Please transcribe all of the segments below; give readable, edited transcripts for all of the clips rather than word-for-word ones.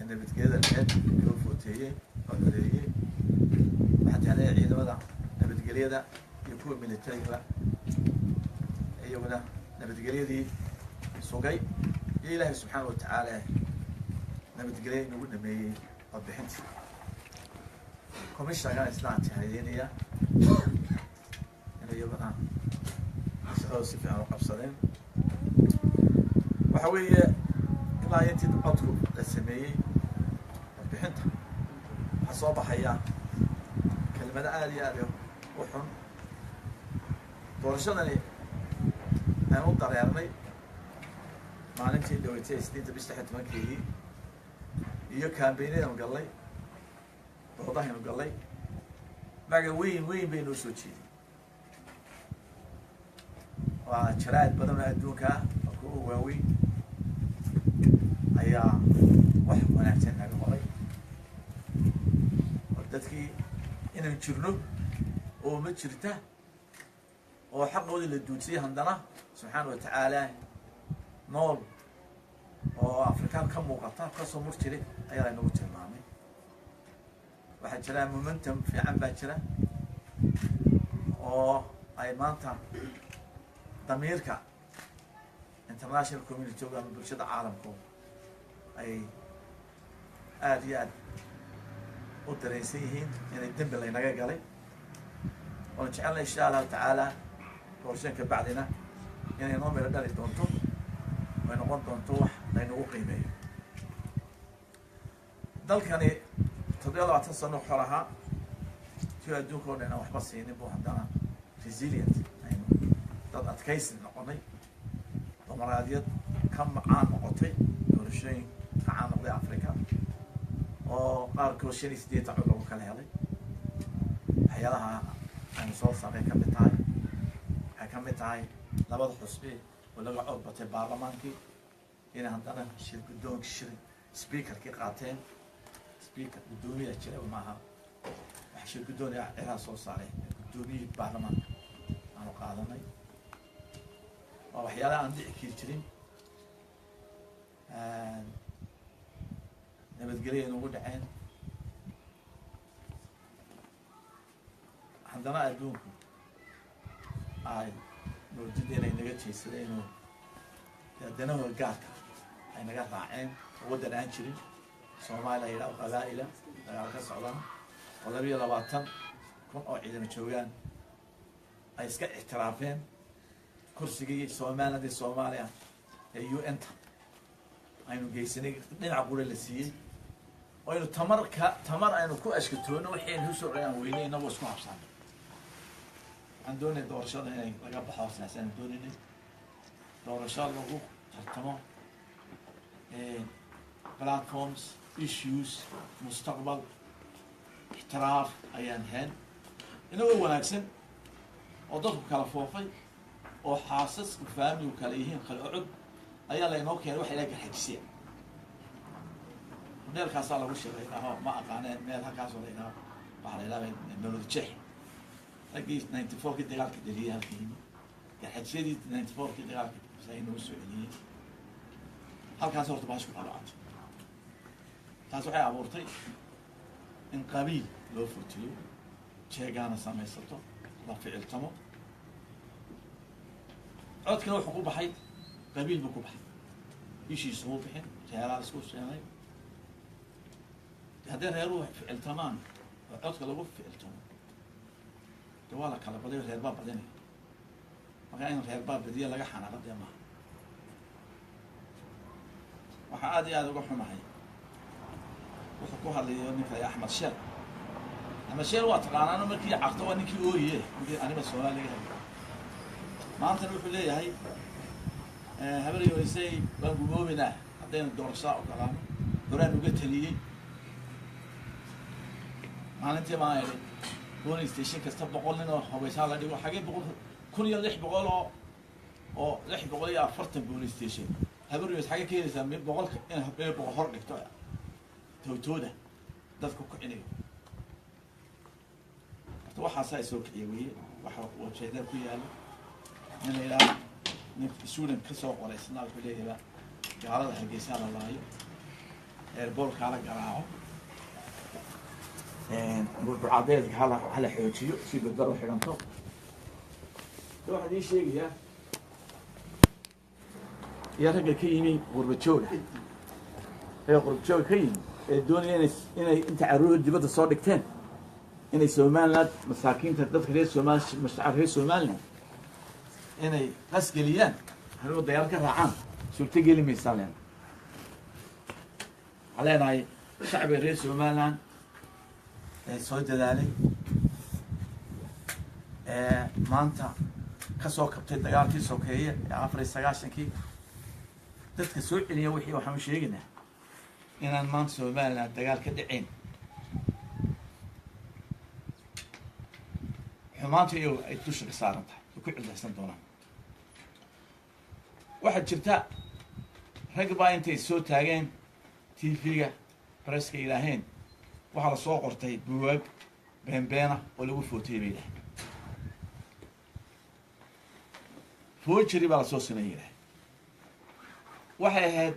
Nabadgelyada laheyd loo footeeyey oo codeeyey. Waxaan tahniyadaya ciidamada nabadgelyada iyo kuwa militariga, iyaguna nabadgelyadii sugay, iyo Ilaahay subxaana watacaala nabadgelya inagu dhameeyey codbixintii. Commissionerkana isla aan tahniyadeynaya in iyaguna shaqada si fiican u qabsadeen. Waxa weeye, ilaa intii codku la sameeyey codbixinta, waxaa soo baxaya kelmado aada iyo aada u xun. Doorashadani aan u dareernay maalintii dhaweytay, Isniinta, bish 16-keedii, iyo campaignadanu gallay, doodahaynu gallay, maga weyn weyn bay noo soo jeeday. Waa jaraa'id badan oo adduunka ah oo kuwa waaweyn ayaa wax wanaagsan naga qoray, oo dadkii inaan jirno oo ma jirta oo xaqoodii la duudsiyay, haddana subxaana wa tacaala nool oo Afrikaan ka muuqata kasoo mur jiray ayaa laynagu tilmaamay. Waxaa jira momentum fiican baa jira oo ay maanta damiirka international community ama bulshada caalamku ay aada iyo aad u dareensan yihiin inay dembi laynaga galay, oon jecelna insha Allahu tacaala doorashooyinka bacdina inay noo miro dhali doonto, ay noqon doonto wax laynagu qiimeeyo. Dalkani 27 sano xor ahaa, si adduunka o dhan aan waxba siinin buu haddana resilient aynu dad adkaysi noqonay, dimuqraadiyad ka macaan noqotay, doorashooyin ka caan noqday Africa, oo qaarkood 85 cod lagu kala helay. Waxyaalaha aynu soo sarray ka mid tahay, waxay ka mid tahay labada xusbi oo laga cod batay baarlamaankii inay haddana shir guddoonki, shir speakerkii qaateen. Speaker guddoomiya jira maaha, wax shir guddooniya ciraa soo saaray guddoomiyihii baarlamaanka aanu qaadanay. Waa waxyaalaha aan dhici kiri jirin. Nabadgelya inugu dhaceen, haddana adduunku ay moodida inay naga jeesadeen, inuu danahooda gaarka ay naga raaceen, oo waddan aan jirin Soomaaliya yidhaha qabaa'ila dagaal ka socdaan oo 22,000 oo ciidamo joogaan ay iska ictiraafeen kursigii Somaliland iyo Soomaaliya ee UN-ta aynu geysanay dhinaca qura la siiyey, oo aynu tamarka tamar aynu ku ashkatoono wixii aynu usoo aan weynay inagoo isku habsaanay. Waxaan doonay doorashada inay laga baxo, saasaan doonaynay doorasho lagu tartamo platforms, issues, mustaqbal, ixtiraaf ayaan heen. Inagoo wanaagsan oo dadku kala foofay oo xaasasku faamiligu kala yihiin, kala ocod, ayaa laynoo keenay waxa ilaha garxajisiya. Hoteelkaasaa lagu sheegay idhaaho, ma aqaane meel halkaasoo la idhaho, waxaa la idhaha Melod Jeex. Raggii 94-kii dagaalka dheliyay halka yimi, garxajiyadii 94-kii dagaalka ay nagu soo celiyey halkaas. Horta baashu ku qalocatay. Taas waxay abuurtay in qabiil loo furtiyo, jeegaana samaysato, la ficiltamo. Codkina wuxuu ku baxay qabiil buu ku baxay, ishiisu muu bixin. Reeraa isku sheenay. Haddii reeruhu ficiltamaan oo codka lagu ficiltamo, de waa la kala badayo, reer baa badinaya. Marka in reer baa badiya laga xanaaqo dee maaha. Waxaa aada iyo aada uga xumahay wuxuu ku hadlayo ninka Axmed Sheel. Axmed Sheel waa taqaanaano, markii Carto waa ninkii ooyiye, ninkii aniba Soomaali laga helay. Maantana wuxuu leeyahay habar yonisay waan gumoobeynaa haddaynu doorashada ogolaano. Horaan uga taliyey maalintii baan idhi police station kasta 100 nin oo hubaysaa la dhigo. Xagee 100 1600 oo 640 police station habar yonis xagee ka helaysaa? Boqolka in 100 hor dhigto tootooda dadka ku kicinayo. Horta waxaasaa soo kiciya weye. Waxa website ku yaalo nin la yidhaha, nin Sweden ka soo qoray isna, wuxuu leeyahay gaalada Hargeysaa la laayo. Airportka hala garaaco, burcadeedka hala xoojiyo si Berbera u xidhanto. Waxaan idiin sheegayaa iyo ragga ka yimi qurba jooga, ragga qurba jooga ka yimi ee doonaya inay inta carruur dibadda soo dhigteen inay Somaliland, masaakiinta, dadka reer Somal, mashacab reer Somaliland inay qasgeliyaan, hanuun dayaar ka raacaan, suurto geli maysaa leen. Waxaan leenahay shacbiga reer Somaliland ee soo dadaalay ee maanta ka soo kabtay dagaalkii sokeeye ee 94-kii, dadka soo celiya wixii, waxaan u sheegaynaa inaan maanta Somaliland dagaal ka dhacayn. Xumaanta iyagu ay dusha ka saaran tahay ay ku cildaysan doonaan. Waxaa jirta rag baa intay soo taageen TV-ga, presska, yidhaaheen waxaa lasoo qortay buwaag beenbeena oo lagu footayay bay yidhaheen, forgery baa lasoo sameeyey yidhaaheen. Waxay ahayd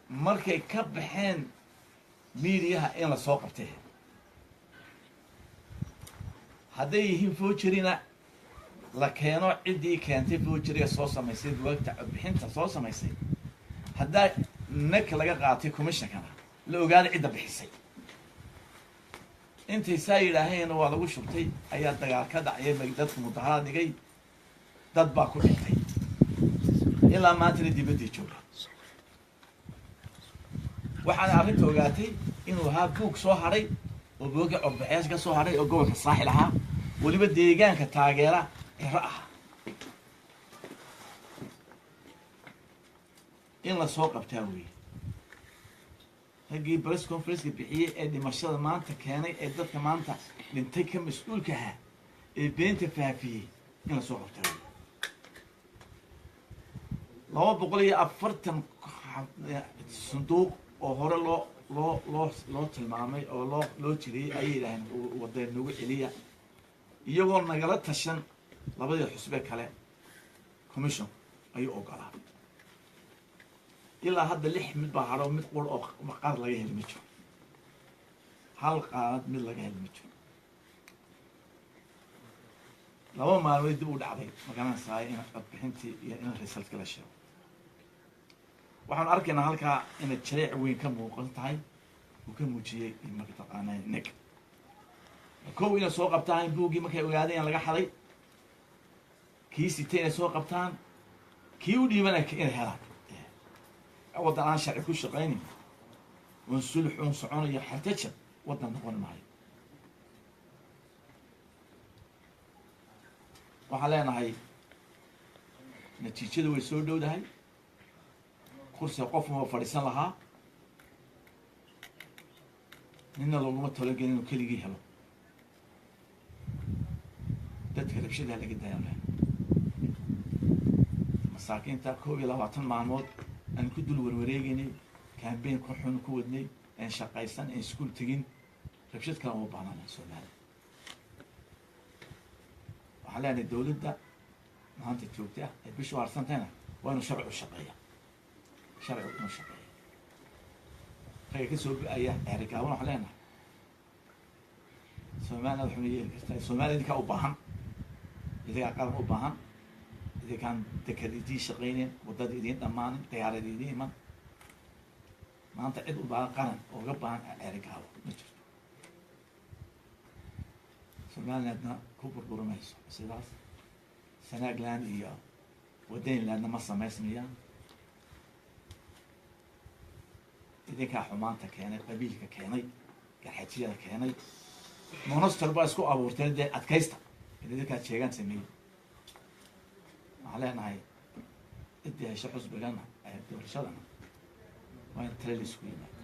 markay ka baxeen miidiyaha in lasoo qabtay. Hadday yihiin forgeryna la keeno ciddii keentay forgeryga soo samaysay, buwaagta codbixinta soo samaysay. Haddaa nek laga qaatay commissionkana la ogaada cidda bixisay. Intay saa yidhaaheen waa lagu shubtay ayaa dagaal ka dhacay, dadka mudaharaad dhigay, dad baa ku dhintay, ilaa maantana dibaddii jooga. Waxaana arrinta ogaatay inuu ahaa buug soo hadhay oo buugga codbaxyaasha ka soo hadhay oo gobolka Saaxil ahaa, weliba deegaanka taageera Ciro ah. In lasoo qabtaa weeye raggii press conferenceka bixiyey ee dhimashada maanta keenay, ee dadka maanta dhintay ka mas-uulka ahaa, ee beenta faafiyey, in lasoo qabtaa weeye. 240 sanduuq oo hore loo tilmaamay oo loo jiriyey ayay yidhaaheen wadeen nagu celiya, iyagoo nagala tashan labadii xusbe kale. Commission ayuu ogolaa. Ilaa hadda lix mid baa hadho, mid qur oo qaar laga heli ma jiro, hal qaanad mid laga heli ma jiro. 2 maalmood dib u dhacday magaranaysaay in codbixintii iyo in resultka la sheego. Waxaanu arkaynaa halkaa inay jareec weyn ka muuqan tahay uu ka muujiyey mataqaanaa neg kow inay soo qabtaan buuggii markay ogaadeen laga xaday, kii sitay inay soo qabtaan, kii u dhiibana inay helaan. Waddan aan sharci ku shaqaynin oon sulx uun soconayo xartajab waddan noqon maayo. Waxaan leenahay natiijadu way soo dhowdahay, kursiga qofuma fadhiisan lahaa, nina looguma talogelin inuu keligii helo. Dadka rabshadaha laga daaya leh, masaakiinta 21 maalmood aan ku dul warwareegaynay, cambaign ku xun ku wadnay, aan shaqaysan, aan iskuol tegin, rabshad kale uma baahnaan Soomaaliya. Waxaan leenahay dawladda maanta joogta ee bishu harsantayna waa inuu sharci u shaqeeya, sharcigu inuu shaqeeya. Ragga ka soo go-aya Ceerigaaban waxaan leenahay Somaliland waxuna yeeli kartaa. Somaaliya idinkaa u baahan, idinkaa qaran u baahan, idinkaan dekad idiin shaqayneyn, waddada idiin dhammaanin, diyaarad idiin iman. Maanta cid u baahan qaran ooga baahan Ceerigaabo ma jirto. Somalilandna ku burburi mayso sidaas, Sanaagland iyo Wadaynlandna ma samaysmayaan. Idinkaa xumaanta keenay, qabiilka keenay, garxajiyada keenay, monaster baa isku abuurteen. Dee adkaysta idinkaa jeegaan sameeyey. Waxaan leenahay ciddii hesho xusbigana doorashadana waa in tale la isku yimaado.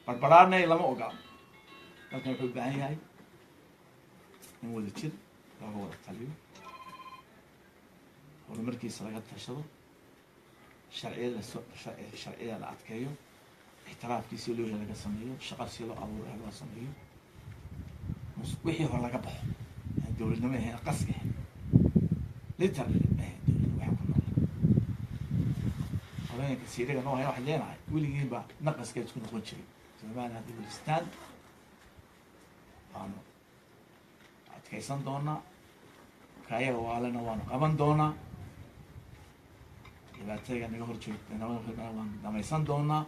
Barbaraarnay lama ogola. Dalkan wuxuu u baahan yahay in wada jir looga wada taliyo, horumarkiisa laga tashado, sharciyada lasoo sharciyada la adkeeyo, ixtiraafkiisi loo hel laga sameeyo, shaqa si loo abuuro loo sameeyo, wixii hore laga baxo. Dowladnimo ahayn, qaski ahayn, literally ahayn dowlad. Waxaa ku nool Qolooyinka siiriga noo hayn waxaan leenahay, weligiinba naqaska isku noqon jiray. Somaliland haddii wilistaan waanu adkaysan doonaa, kaayaga waalena waanu qaban doonaa, dhibaatayga naga hor joogta waanu dhamaysan doonaa.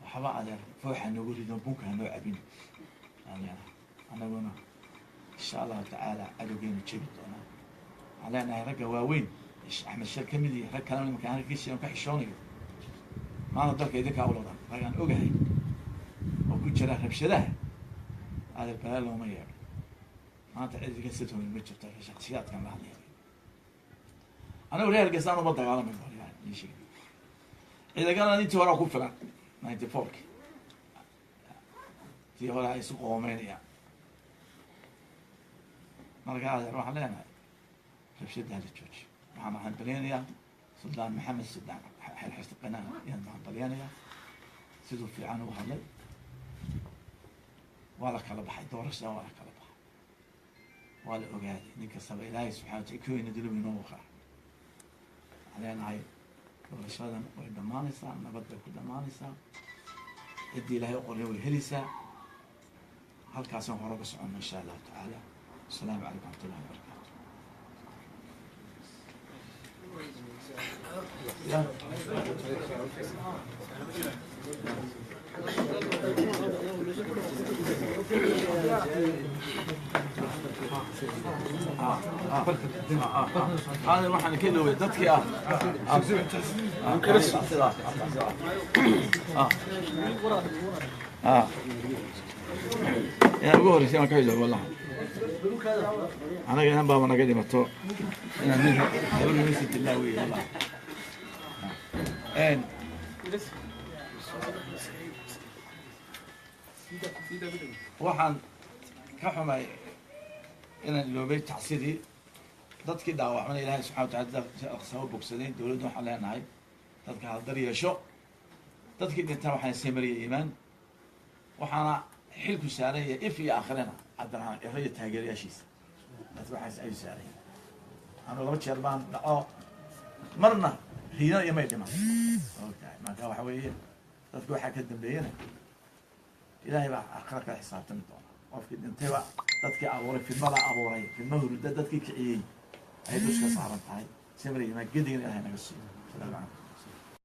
Waxba adeer fooxa noogu rido, bunka hanoo cabin aan leenahay. Annaguna insha Allahu tacaala cadowgeenu jebi doonaa. Waxaan leenahay ragga waaweyn, Axmed Shar ka mid yahay, rag kalena imanka aan ka ka xishoonayo, maanta dalka idinkaa ulodan, ragaan ogahay oo ku jira rabshadaha, adeer balaa looma yeedho. Maanta cid idinka sitooyin ma jirto. Shaksiyaadkan la hadlaya, anagu reer Hargeysaan uma dagaalamayno. Ii sheeg, ciidagalana intii horaa ku filan, 94-ki tii hore ay isu qoomeynayaan. Marka adeer waxaan leenahay rabshaddaa la joojiyo. Waxaan hambalyanayaa Suldaan Maxamed Suldaan Xelxirti Qanaan ayaan hambalyanayaa, siduu fiican u hadlay. Waa la kala baxay doorashada, waa la kala baxay, waa la ogaaday. Nin kastaba Ilaahay subxana watala kuweyna dilibu inoo waqaa. Waxaan leenahay doorashadan way dhammaanaysaa, nabad bay ku dhammaanaysaa, ciddii Ilaahay u qorya way helaysaa. Halkaasaan hore uga socono insha Allahu tacaala. Asalaamu calaykum waraxmat ullahi wabarakaatu. Ya. هذا waxaan ka iloway dadkii ah inaan ugu horreysay waan ka iloway wallahi. Anaga inan baaba naga dhimato inaan nin gabadha dilaa wey wallahi. Waxaan ka xumay inaan iloobay tacsidii dadkii dhaawacmana. Ilaahay subxana watacala aqsaa u bogsaday. Dowladda waxaan leenahay dadka haldar yeesho, dadkii dhintaan waxaan samariya iimaan, waxaana xilku saaran yahay if iyo aakhirana Cabdiraxmaan Ciro iyo taageerayaashiisa. Dadka waxaas ayuu saaran yahay. Anu laba jeer baan dhaco, marna riina iyo may dhiman ogtahay. Marka waxa weeye dadka waxaa ka dambeeyana Ilaahay baa aakhira kala xisaabtami doona. Qofkii dhintayba dadkii abuuray fidmada abuuray, fidma huruda dadkii kiciyey ayay dusha ka saaran tahay. Samariya iimaan gedigana Ilahay naga siiyo. Salaamu calaykum.